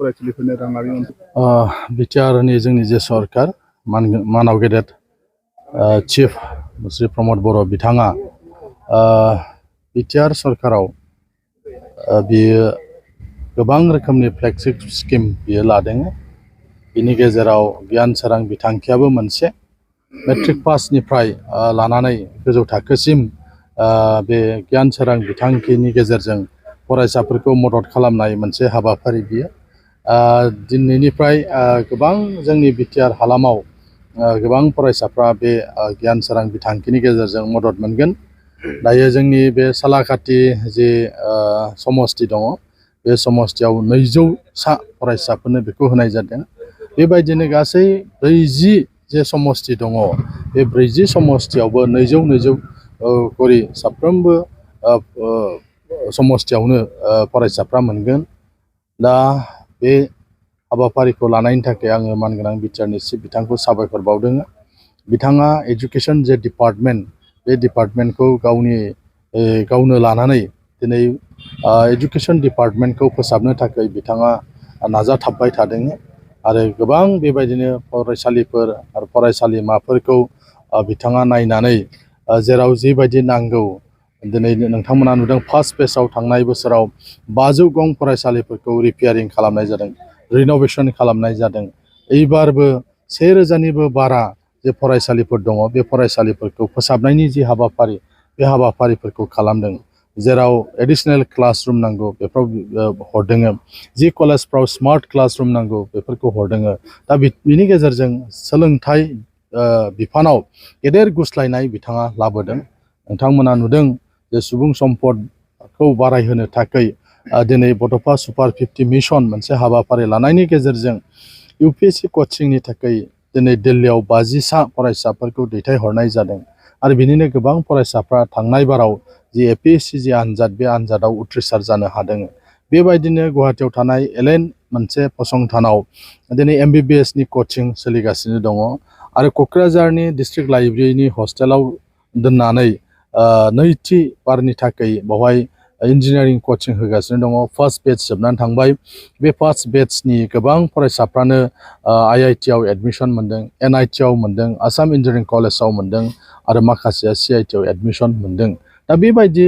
फरायसालिफोरनि राङारि बिटिआरनि जोंनि जे सरकार मानाव गेदेर चिफ श्री प्रमद बर' बिथाङा बिटिआर सरकाराव बियो गोबां रोखोमनि फ्लेगशिप स्किम बियो लादों। बिनि गेजेराव गियान सोरां बिथांखियाबो मोनसे मेट्रिक पासनिफ्राय लानानै गोजौ थाखोसिम बे गियान सोरां बिथांखिनि गेजेरजों फरायसाफोरखौ मदद खालामनाय मोनसे हाबाफारि बियो दिनैनिफ्राय गोबां जोंनि बिटिआर हालामाव गोबां फरायसाफ्रा बे गियान सोरां बिथांखिनि गेजेरजों मदद मोनगोन। दायो जोंनि बे सालाकाटि जे समस्ति दङ बे समस्तियाव 200 सा फरायसाफोरनो बेखौ होनाय जादों। बेबायदिनो गासै 40 जे समस्ति दङ बे 40 समस्तियावबो 200 करि साफ्रोमबो समस्तियावनो फरायसाफ्रा मोनगोन। दा बे हाबाफारिखौ लानायनि थाखाय आङो मानगोनां बिटिआरनि चिफ बिथांखौ साबायखर बावदों। बिथाङा एजुकेशन जे डिपार्टमेन्ट बे डिपार्टमेन्टखौ गावनो लानानै दिनै एजुकेशन डिपार्टमेन्टखौ फोसाबनो थाखाय बिथाङा नाजाथाबबाय थादों आरो गोबां बेबायदिनो फरायसालिफोर आरो फरायसालिमाफोरखौ बिथाङा नायनानै जेराव जिबायदि नांगौ दिनै नोंथांमोना नुदों फार्स्ट फेजआव थांनाय बोसोराव 500 गं फरायसालिफोरखौ रिपेयारिं खालामनाय जादों, रिन'भेसन खालामनाय जादों। एबारबो 1000निबो बारा जे फरायसालिफोर दङ बे फरायसालिफोरखौ फोसाबनायनि जि हाबाफारि बे हाबाफारिफोरखौ खालामदों। जेराव एडिशनेल क्लासरुम नांगौ बेफोराव हरदों, जि कलेजफ्राव स्मार्ट क्लासरुम नांगौ बेफोरखौ हरदों। दा बिनि गेजेरजों सोलोंथाइ बिफानाव गेदेर गुस्लायनाय बिथाङा लाबोदों। नोंथांमोना नुदों जे सुबुं सम्पदखौ बारायहोनो थाखाय दिनै बड'फा सुपार 50 मिशन मोनसे हाबाफारि लानायनि गेजेरजों UPSC कचिंनि थाखाय दिनै दिल्लीयाव 50 सा फरायसाफोरखौ दैथायहरनाय जादों आरो बिनिनो गोबां फरायसाफ्रा थांनाय बाराव जि APSC जि आनजाद बे आनजादाव उथ्रिसार जानो हादों। बेबायदिनो गुवाहाटीयाव थानाय एलेन मोनसे फसंथानाव दिनै MBBS नि कचिं सोलिगासिनो दङ आरो क'क्राझारनि डिस्ट्रिक्ट लाइब्रेरिनि हस्टेलाव दोननानै नैथि बारनि थाखाय बेवहाय इन्जिनियारिं कचिं होगासिनो दङ। फार्स्ट बेच जोबनानै थांबाय। बे फार्स्ट बेचनि गोबां फरायसाफ्रानो IIT आव एडमिसन मोनदों, NIT आव मोनदों, आसाम इन्जिनियारिं कलेजाव मोनदों आरो माखासेया CIT आव एडमिसन मोनदों। दा बेबायदि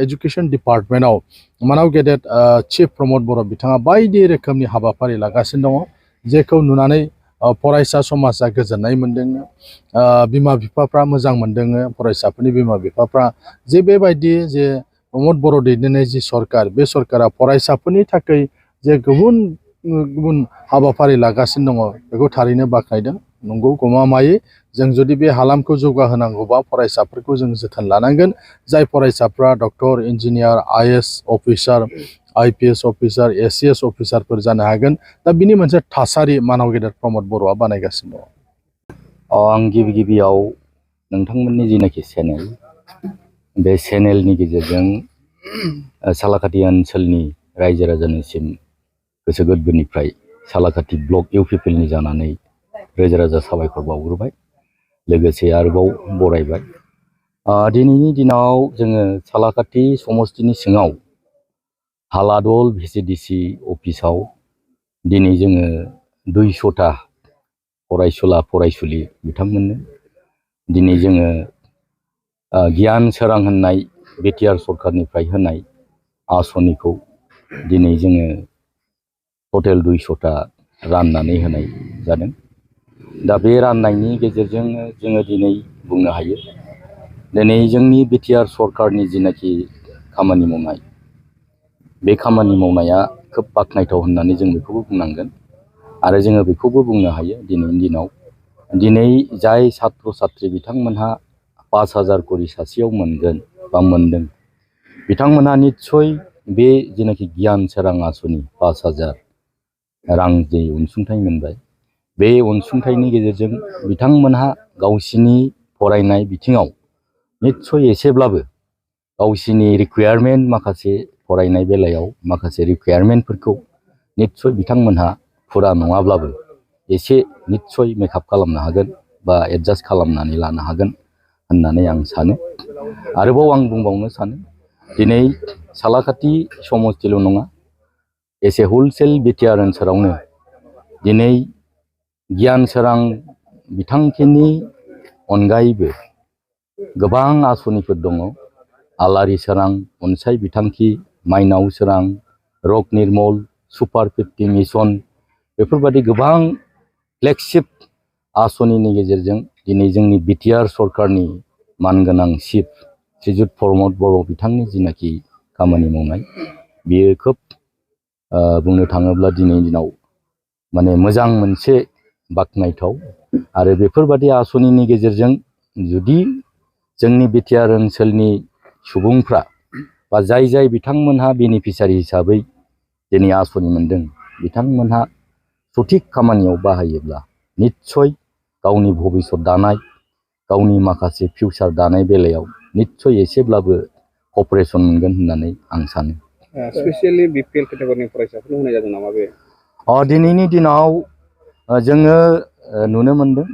एजुकेशन डिपार्टमेन्टआव मानाव गेदेर चिफ प्रमद बर' बिथाङा बायदि रोखोमनि हाबाफारि लागासिनो दङ, जेखौ नुनानै फरायसा समाजा गोजोननाय मोनदों, बिमा बिफाफ्रा मोजां मोनदों। फरायसाफोरनि बिमा बिफाफ्रा जे बेबायदि जे प्रमद बर' दैदेननाय जि सरकार बे सरकारा फरायसाफोरनि थाखाय जे गुबुन गुबुन हाबाफारि लागासिनो दङ बेखौ थारैनो बाख्नायदों। नंगौ गमामायै जों जुदि बे हालामखौ जौगाहोनांगौबा फरायसाफोरखौ जों जोथोन लानांगोन। जाय फरायसाफ्रा doctor, engineer, IAS officer, IPS officer, ACS अफिसारफोर जानो हागोन। दा बिनि मोनसे थासारि मानाव गेदेर प्रमद बर'आ बानायगासिनो दङ। आं गिबियाव नोंथांमोननि जिनाखि चेनेल बे चेनेलनि गेजेरजों सालाकाटि ओनसोलनि रायजो राजानिसिम गोसो गोरबोनिफ्राय सालाकाटि ब्लक UPPLनि जानानै रोजा रोजा साबायखर बावग्रोबाय, लोगोसे आरोबाव बरायबाय। दिनैनि दिनाव जोङो सालाकाटि समस्तिनि सिङाव हालादल VCDC अफिसाव दिनै जोङो 200टा फरायसुला फरायसुलि बिथांमोननो दिनै जोङो गियान सोरां होननाय बिटिआर सरकारनिफ्राय होनाय आसनिखौ दिनै जोङो टटेल 200टा राननानै होनाय जादों। दा बे राननायनि गेजेरजों जोङो दिनै बुंनो हायो दिनै जोंनि बिटिआर सरकारनि जिनाखि खामानि मावनाय बे खामानि मावनाया खोब बाख्नायथाव होननानै जों बेखौबो बुंनांगोन। आरो जोङो बेखौबो बुंनो हायो दिनैनि दिनाव दिनै जाय छात्र छात्री बिथांमोनहा 5000 करि सासेयाव मोनगोन बा मोनदों बिथांमोनहा निस्सय बे जेनाखि गियान सोरां आसनि 5000 रां जे अनसुंथाइ मोनबाय बे अनसुंथाइनि गेजेरजों बिथांमोनहा गावसिनि फरायनाय बिथिङाव निस्सय एसेब्लाबो गावसिनि रिक्वायारमेन्ट माखासे फरायनाय बेलायाव माखासे रिक्वायारमेन्टफोरखौ निस्सय बिथांमोनहा फुरा नङाब्लाबो एसे निस्सय मेकआप खालामनो हागोन बा एडजास्ट खालामनानै लानो हागोन होननानै आं सानो। आरोबाव आं बुंबावनो सानो दिनै सालाकाटि समस्तिल' नङा एसे हुलसेल बिटिआर ओनसोलावनो दिनै गियान सोरां बिथांखिनि अनगायैबो गोबां आसनिफोर दङ। आलारि सोरां, अनसाय बिथांखि, माइनाव सोरां, रग निर्मल, सुपार 50 मिशन, बेफोरबादि गोबां फ्लेगशिप आसनिनि गेजेरजों दिनै जोंनि बिटिआर सरकारनि मानगोनां चिफ श्रीजुत प्रमद बर' बिथांनि जिनाखि खामानि मावनाय बियो खोब बुंनो थाङोब्ला दिनैनि दिनाव माने मोजां मोनसे बाख्नायथाव। आरो बेफोरबादि आसनिनि गेजेरजों जुदि जोंनि बिटिआर ओनसोलनि सुबुंफ्रा बा जाय बिथांमोनहा बेनिफिसारि हिसाबै दिनै आसनि मोनदों बिथांमोनहा सঠিक खामानियाव बाहायोब्ला निस्सय गावनि भबिसत दानाय, गावनि माखासे फिउचार दानाय बेलायाव निस्सय एसेब्लाबो कपारेसन मोनगोन होननानै आं सानो। स्पेसियेलि बिपिएल केटेगरिनि फरायसाफोरनो होनाय जादों नामा बे? दिनैनि दिनाव जोङो नुनो मोनदों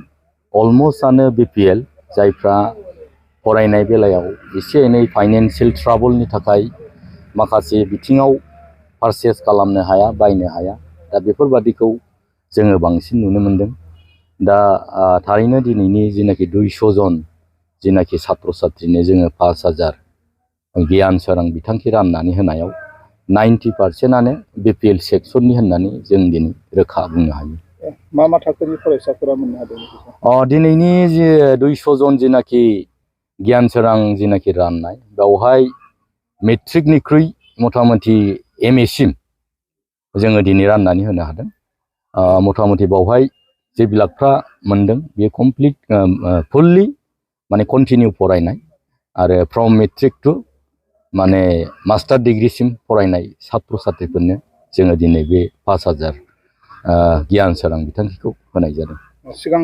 अलमस्टआनो बिपिएल जायफ्रा फरायनाय बेलायाव एसे एनै फाइनेन्सियेल ट्राबलनि थाखाय माखासे बिथिङाव पारचेस खालामनो हाया, बायनो हाया, दा बेफोरबादिखौ जोङो बांसिन नुनो मोनदों। दा थारैनो दिनैनि जिनाखि 200 जन जिनाखि छात्र छात्रीनो जोङो 5000 गियान सोरां बिथांखि राननानै होनायाव 90%आनो बिपिएल सेक्सननि होननानै जों दिनै रोखा बुंनो हायो। मा थाखोनि फरायसाफोरा मोननो हादों? दिनैनि जि 200 जन जिनाखि गियान सोरां जिनाखि राननाय बेवहाय मेट्रिकनिख्रुइ मथा मथि एमए सिम जोङो दिनै राननानै होनो हादों। मथा मथि बावहाय जे बिलाकफ्रा मोनदों बेयो कमप्लिट फुल्लि माने कन्टिनिउ फरायनाय आरो फ्रम मेट्रिक टु माने मास्टार डिग्रिसिम फरायनाय छात्र छात्रीफोरनो जोङो दिनै बे 5000 गियान सोरां बिथांखिखौ होनाय जादों। सिगां